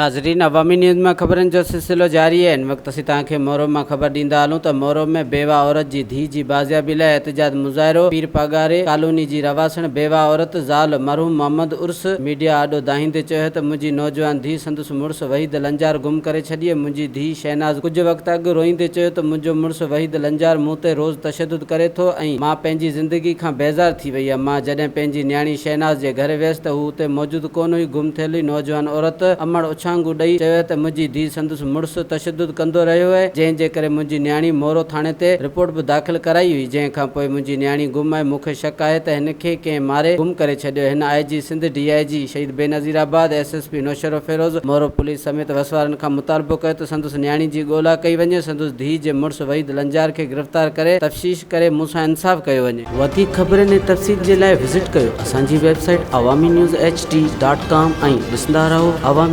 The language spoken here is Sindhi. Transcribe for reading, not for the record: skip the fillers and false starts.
ناظرين عوامي نيوز مان خبرن جو سلسلو جاري آهي هن وقت اسين توهان کي مورو مان خبر ڏيندا هلون ته مورو ۾ بيواهه عورت جي ڌيء جي بازيابي لاء احتجاج مظاهرو پير پاڳاري ڪالوني جي رهواسڻ بيواهه عورت زال مرحوم محمد عرس ميڊيا آڏو دانهيندي چيو ته منهنجي نوجوان ڌيء سندس مڙس وحيد لنجار گم ڪري ڇڏي منهنجي ڌيء شهناز ڪجهه وقت اڳ روئيندي چيو ته منهنجو مڙس وحيد لنجار مون تي روز تشدد ڪري ٿو ۽ مان پنهنجي زندگي کان بيزار ٿي وئي آهيان مان جڏهن پنهنجي نياڻي شهناز جي گهر ويس ته هو اتي موجود ڪونه هئي گم ٿيل هئي نوجوان عورت امڙ اڇانگون ڏئي چيو ته منهنجي ڌيء سندس مڙس تشدد ڪندو رهيو اهي جنهن جي ڪري منهنجي نياڻي مورو ٿاڻي تي رپورٽ به داخل ڪرائي هئي جنهن کان پوء منهنجي نياڻي گم آهي مون کي شڪ آهي ته هن کي ڪنهن ماري گم ڪري ڇڏيو هن I G Sindh D I G Shaheed Benazirabad S S P Naushahro Feroze Moro police سميت وسوارن کان مطالبو ڪيو ته سندس نياڻي جي ڳولا ڪئي وڃي سندس ڌيء جي مڙس وحيد لنجار کي گرفتار ڪري تفشيش ڪري مون سان انصاف ڪيو وڃي. وڌيڪ خبرن ۽ تفصيل جي لاء وزٽ ڪيو اسان جي website Awami news H D dot com ۽ ڏسندا رهو عوامي.